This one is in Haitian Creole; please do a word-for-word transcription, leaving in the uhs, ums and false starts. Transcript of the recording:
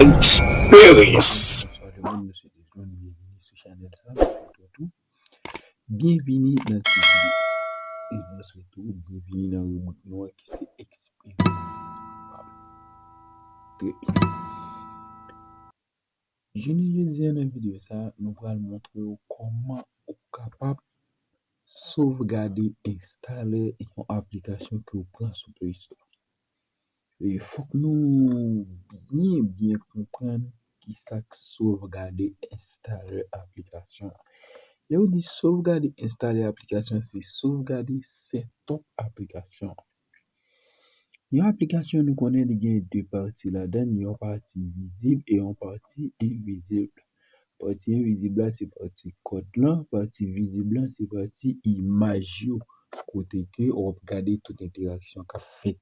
Experience. Bonswa tout moun, nou swete jwenn byenvini sou chanèl sa, nou swete tou byenvini nan ti videyo sa. E nou swete tou byenvini nan ribrik nou an ki se Experience. Trè byen. Jounen jodi a nan videyo sa, nou pral montre w kòman ou kapab sovgade, enstale yon aplikasyon ke w pran sou Play Store. E fòk nou byen, byen konprann kisa k sovgade, enstale aplikasyon an. Lè yo di sovgade, enstale aplikasyon, se sovgade, setup aplikasyon an. Yon aplikasyon, nou konnen li gen de pati ladan l, yon pati vizib e yon pati envizib. Pati envizib la se pati kòd lan, pati vizib la se pati imaj yo, kote ke w ap gade tout entèraksyon k ap fèt.